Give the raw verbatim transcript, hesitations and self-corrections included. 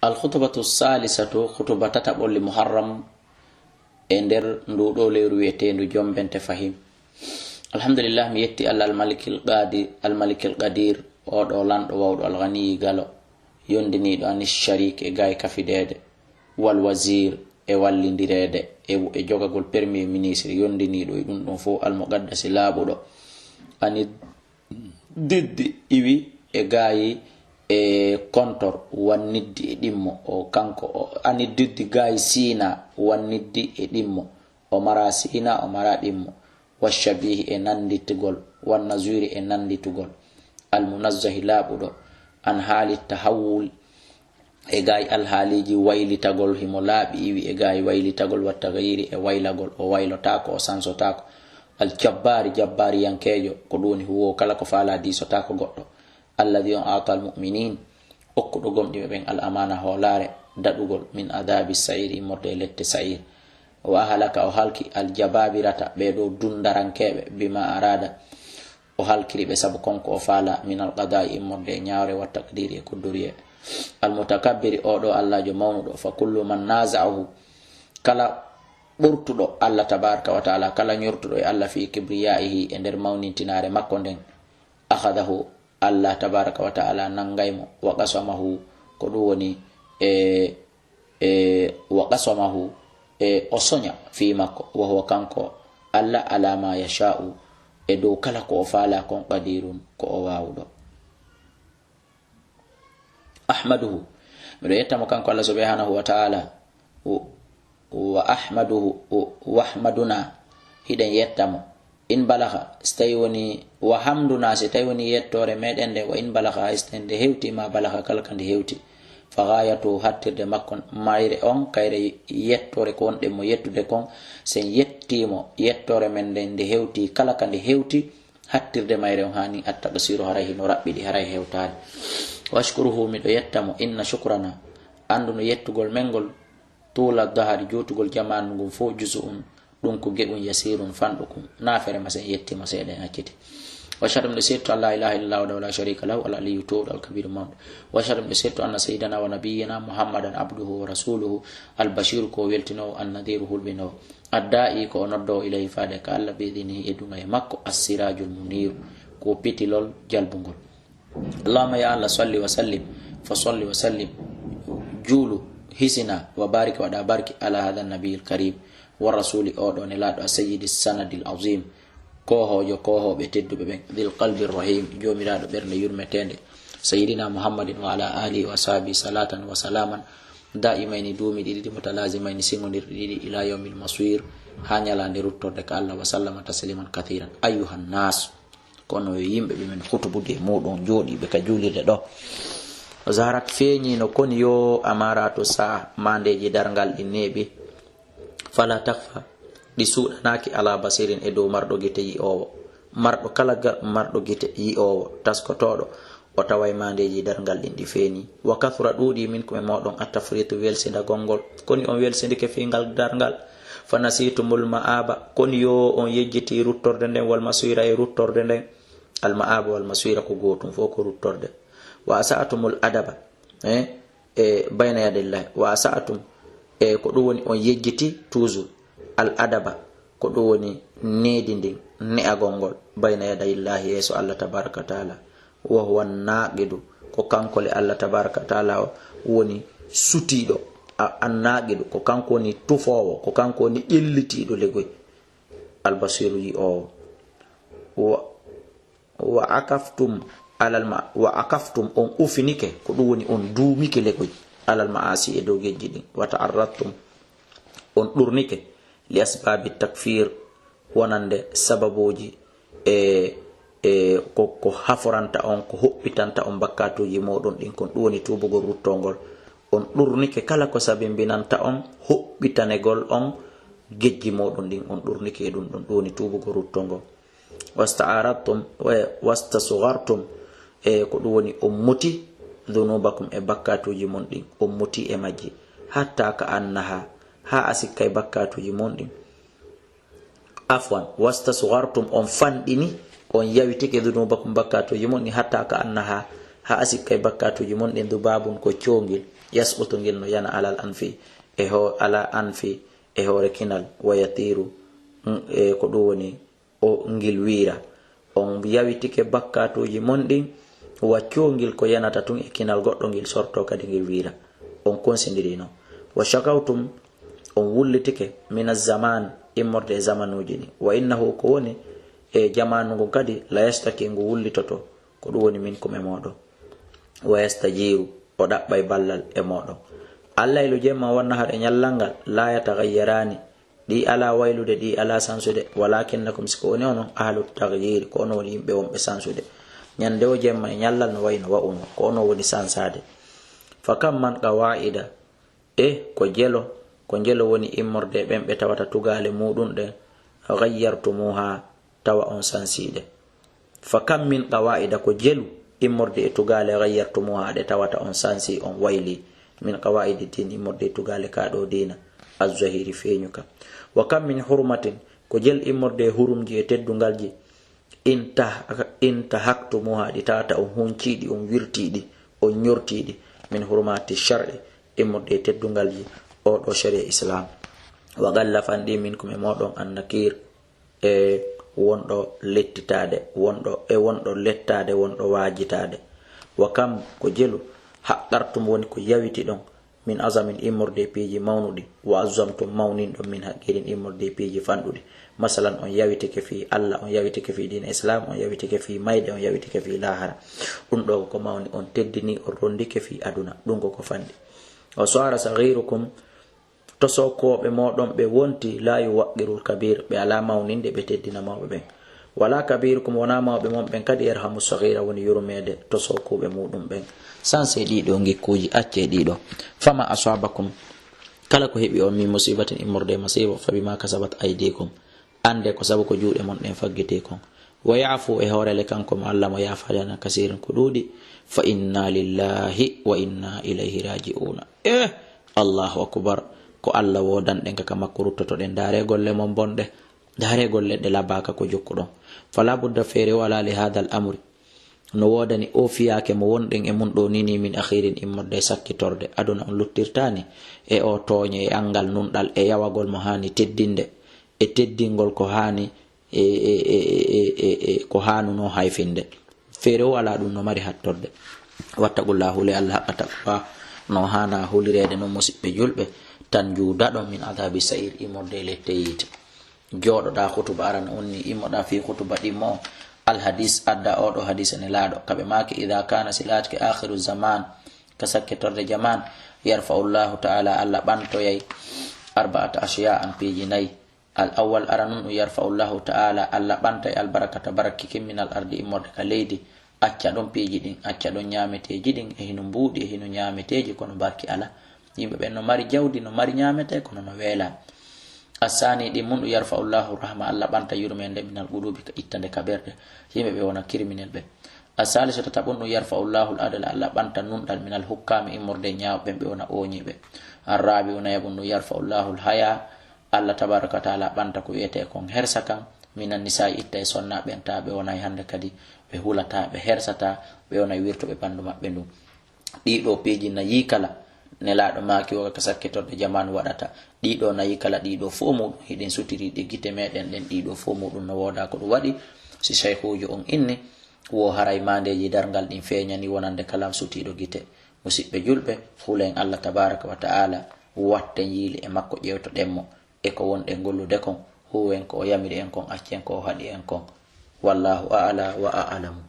Alkhutubatu salisatu, khutuba tataɓol li Muharram e nder ndu ɗo lewru wi'eteendu Jombente Fahim. Alhamdulillah, mi yetti Allah Almalikil Qadi-, Almalikil Qadir, oɗo lanɗo wawɗo Alghaniyi Galo, yondiniiɗo anis sharik e gaay kafideede, wal wazir e wallindireede, e, e jogagol premier ministre, yondiniiɗo e ɗum ɗum fof, Almuqaddasi laaɓuɗo, ani diddi iwi e gaayi e kontor wanniddi e ɗimmo, o kanko o ani diddi gaayi siina wanniddi e ɗimmo, o mara siina, o mara ɗimmo, washabihi e nannditugol, wannaziri e nannditugol, almunazzahi laaɓuɗo, an haali tahawul e gaayi alhaaliiji waylitagol, himo laaɓi iwi e gaayi waylitagol, wa tagayiri e waylagol, o waylotaako, o sansotaako. Aljabbaari, jabbaariyankeejo, ko ɗum woni huwoowo kala ko faalaa, diisotaako goɗɗo. Alladi on aatal mu'minin, okkuɗo gomɗinɓe ɓen al amaana hoolaare, daɗugol min adaabi sa'ir, immorde e lette sa'ir. Wa ahlaka, o halki, aljababirata, ɓee ɗoo dundarankeeɓe, bima arada, o halkiri ɓe sabu kon ko o faala, minal qadaa'i, immorde e ñaawre, wa taqdiri e kudduriye. Almutakabbiri, o ɗo Allaajo mawnuɗo, fa kullu man naza'ahu, kala ɓurtuɗo Allah tabaraka wa ta'ala, kala ñortuɗo e Allah fi kibriyaihi, e nder mawnintinaare makko nden, akhadahu, Allah tabaraka wa ta'ala nanngay mo, wa qasamahu, ko ɗum woni e e, wa qasamahu, e o soña fii makko, wa huwa, kanko Allah, ala ma yasha'u, e dow kala ko o faala kon, qadirun, ko o waawuɗo. Ahmaduhu, miɗo yetta mo kanko Allah subhanahu wa ta'ala, wa, wa ahmaduhu, wa, wahmaduna, hiɗen yetta mo, in balagha, si tawi woni, wa hamduna, si tawi woni yettoore meɗen nde, wa in balagha, hay so nde hewti ma balagha, kala ka nde hewti. Fa ghayatu, hattirde makko mayre on, kayre yettoore ko wonɗen mo yettude kon, sen yetti mo yettoore men nden nde hewti, kala ka nde hewti, hattirde mayre on haani at-taqsiru, haray hino raɓɓiɗi, haray hewtaani. Washkuruhu, miɗo yetta mo, inna shukrana, anndu no yettugol men ngol, tuula dahari, juutugol jamaanu ngun fof, juzu'un, ɗum ko geɗum, yasirun, fanɗukum, naafere ma sen yetti mo seeɗa en acciti. Wa ashhadu, miɗo seedto an la ilaha illallah wahdahu la sharika lahu, al aliyyu toowɗo, al kabiru mawɗo. Wa ashhadu, miɗo seedto anna sayyidana wa nabiyyana Muhammadan abduhu wa rasuluhu, al bashiru ko weltinoowo, an nadiru hulɓinoowo, adda'i ko o noddoowo ilayhi faade ka Allah, bi idnihi e duŋa e makko, as sirajul muniru ko pitilol jalbungol. Allahumma ya Allah, salli wa sallim, fa salli wa sallim, juulu, hisina, wa barik, waɗa barki, ala hada nabiyil karim, wa rasuli, oɗo nelaaɗo, a sayyidi sanadil azim, koohoojo koohooɓe tedduɓe ɓen, dil qalbi rahim, joomiraaɗo ɓernde yurmeteende, sayyidina Muhammadin wa ala alihi wa sahbihi salatan wa salaman, da'imayni, duumiɗi ɗiɗi, mutalazimayni, siŋondirɗi ɗiɗi, ila yawmil masir, haa ñalaande ruttorde ka Allah, wa sallama tasliman kathiran. Ayyuhan nas, Kono yo yimɓe ɓe men hutubude e muuɗum, jooɗiiɓe ka juulirde ɗo. Zaharat, feeñiino, koni yo amaratu saa, maandeeji darngal ɗin neeɓi. Fala takhfa, ɗi suuɗanaaki, ala basirin, e dow marɗo gite yi'oowo. Marɗo kala ga-, marɗo gite yi'oowo, taskotooɗo, o taway maandeeji darngal ɗin ɗi feeñi. Wa kathura, ɗuuɗi, minkum, e mooɗon, attafritu, welsindagol ngol. Koni on welsindike fii ngal darngal? Fa nasitumul ma'aba, koni yo on yejjiti ruttorde nden, wal masira, e ruttorde nden. Al ma'aba wal masira ko gootum, fof ko ruttorde. Wa asa'tumul adaba, eh, e bayna yadayillah. Wa asa'tum, e ko ɗum woni on yejjiti toujours. Al adaba, ko ɗum woni needi ndin, ne'agol ngol, bayna yadayillahi, yeeso Allah tabaraka wa taala. Wa huwa naaqidu, ko kanko le Allah tabaraka wa taala o woni sutiiɗo. A-, an naaqidu, ko kanko woni tufoowo, ko kanko woni ƴellitiiɗo legoy. Al basiru, yi'oowo. Wa, wa akaftum alal ma-, wa akaftum, on ufinike, ko ɗum woni on duumike legoy, alal ma'asi, e dow gejji ɗin. Wa ta'arradtum, on ɗurnike, li asbabi takfir, wonande sababuuji e, e ko, ko haforanta on, ko hoɓɓitanta on bakkatuuji mooɗon ɗin kon, ɗum woni tuubugol ruttongol. On ɗurnike kala ko sabimbinanta on hoɓɓitanegol on gejji mooɗon ɗin, on ɗurnike e ɗum ɗon, ɗum woni tuubugol ruttongol. Wasta'aradtum, e, wastasghartum, e ko ɗum woni on muti, dhunubakum, e bakkatuuji mon ɗin, on muti e majji, hatta ka annaha, haa a sikkay bakkatuuji mon ɗin. Afwan, wastasghartum, on fanɗini, on yawitike, dhunubakum, bakkatuuji mon ɗin, hatta ka annaha, haa a sikkay bakkatuuji mon ɗin, dhubabun, ko coongil, Yasqutu, ngel no yana alal anfi, e ho-, ala anfi, e hoore kinal, wa yatiiru, mm, e ko ɗum woni o ngil wiira. On yawitike bakkaatuuji mon ɗin, wa coongil ko yanata tun e kinal goɗɗo ngil sorto kadi ngil wiira. On konsindirii non. Wa shakawtum, on wullitike, mina zaman, immorde e zamanuuji ɗin. Wa innahu, ko woni e jamaanu ngun kadi, la yashtaki, ngu wullitoto, ko ɗum woni minkum e mooɗon. Wa yastajiiru, o ɗaɓɓay ballal e mooɗon. Allaylu jemma wan nahar e ñallal ngal, la yatagayyaraani, ɗi alaa waylude, ɗi alaa sansude, walakinnakum, si ko woni onon, ahlu tagyiiri, ko onon woni yimɓe wonɓe sansude. Ñande o jemma e ñallal no wayno wa'uno, ko onon woni sansaade. Fa kam man qawaa'ida, e ko jelo, ko jelo woni immorde e ɓen ɓe tawata tugaale muuɗum ɗen, ghayyartumuha, tawa on sansii ɗe. Fa kam min qawaa'ida, ko jelu immorde e tugaale, ghayyartumuha, ɗe tawata on sansii, on waylii, min qawaa'idi diin, immorde e tugaale ka ɗo diina, azzahiri, feeñuka. Wa kam min hurmatin, ko jel immorde e hurumji e teddungalji, inta-, intahaktumuha, ɗi tawata on huncii ɗi, on wirtii ɗi, on ñortii ɗi, min hurmati shar'i, immorde e teddungalji o ɗo sharia Islam. Wa qalla, fanɗi, minkum, e mooɗon, annakir, e wonɗo lettitaade, wonɗo, e wonɗo lettaade, wonɗo waajitaade. Wa kam, ko jelu, haqqartum, woni ko yawitiɗon, min azamin, immorde e piiji mawnuɗi, wa azzamtum, mawninɗon, min haqqirin, immorde e piiji fanɗuɗi. Masalan, on yawitike fii Allah, on yawitike fii diina Islam, on yawitike fii mayde, on yawitike fii laahara. Ɗum ɗo ko mawni, on teddini, on rondike fii aduna. Ɗum ko ko fanɗi. Wa sara saghirukum, tosokooɓe mooɗon ɓe wonti, la yuwaqqirul kabir, ɓe alaa mawninde, ɓe teddina mawɓe ɓen. Wala kabirukum, wonaa mawɓe mon ɓen kadi, yarhamu saghira, woni yurmeede tosokuuɓe muuɗum ɓen. Sanse ɗiɗo ngikkuuji, accee ɗiɗo. Fama asabakum, kala ko heɓi on, min musibatin, immorde e masiibo, fa bima kasabat aydikum, annde ko sabu ko juuɗe mon ɗen faggiti kon. Wa yaafu, e hoorele kanko mo Allah mo yaafaade an kasirin ko ɗuuɗi. Fa inna lillahi wa inna ilayhi raji'una. Eh, Allahu akbar. Ko Allah woodanɗen ka, ka makko ruttotoɗen. Ndaaree golle mon bonɗe. Ndaaree golle ɗe labaaka ko jokkuɗon. Fala budda, feere walaa, li hadal amri, no woodani o fiyaake mo wonɗen e mun ɗo nini, min akhirin, immorde e sakkitorde. Aduna on luttirtaani e o tooñe, e anngal nunɗal, e yawagol mo haani teddinde, e teddingol ko haani, e, e, e ko haanunoo hayfinde. Feere o alaa, ɗum no mari hattorde. Wattaqullah, hule Allah haqqa taqwa, no haana hulireede non, musiɓɓe julɓe, tanju, daɗon, min adabi sa'ir, immorde e lette yiite. Jooɗoɗaa khutuba arana on ni, immoɗaa fii khutuba ɗimmo on. Al hadis, adda oo ɗo hadis e Nelaaɗo, ka ɓe maaki, idha kana, si laatike, akhiru zaman, ka sakkitorde jaman, yarfa'u Allahu ta'ala, Allah ɓantoyay, arba'ata ashiya'an, piiji nayi. Al awwal, aranun ɗum, yarfa'u Allahu ta'ala, Allah ɓantay, al barakata, barakki kin, min al ardi, immorde ka leydi. Acca ɗon piiji ɗin, acca ɗon ñaameteeji ɗin, e hino mbuuɗi, e hino ñaameteeji, kono barki alaa. Yimɓe ɓen no mari jawdi, no mari ñaametee, kono no weelaa. Assaani, ɗimmun ɗum, yarfa'u Allahu rahma, Allah ɓanta yurmeende, min al qulubi, ka ittande ka ɓerɗe. Yimɓe ɓe wona criminel ɓe. Assaalisu, tataɓun ɗum, yarfa'u Allahu al adala, Allah ɓanta nunɗal, min al hukkami, immorde e ñaawɓe ɓen, ɓe wona ooñiiɓe. Arrabi'u, nayaɓun ɗum, yarfa'u Allahu al haya, Allah tabaraka wa ta'ala ɓanta ko wi'etee kon hersa kan, minan nisa'i, itta e sonnaaɓe ɓen, ta ɓe wonay hannde kadi ɓe hulataa, ɓe hersataa, ɓe wonay wirtuɓe ɓanndu maɓɓe ndun. Ɗii ɗoo piiji nayi kala, Nelaaɗo maaki wo ka sakkitorde jaman waɗata. Ɗii ɗoo nayi kala, ɗii ɗoo fow muuɗum hiɗen sutiriiɗi e gite meeɗen ɗen, ɗii ɗoo fow muuɗum no woodaa ko ɗum waɗi. Si sayhuujo on inni, wo haray maandeeji darngal ɗin feeñani wonande kala sutiiɗo gite. Musiɓɓe julɓe, hulen Allah tabaraka wa ta'ala, watten yiili e makko, ƴewtoɗen mo e ko wonɗen gollude kon, huuwen ko o yamiri en kon, accen ko o haɗi en kon. Wallahu a'la wa a'lamu.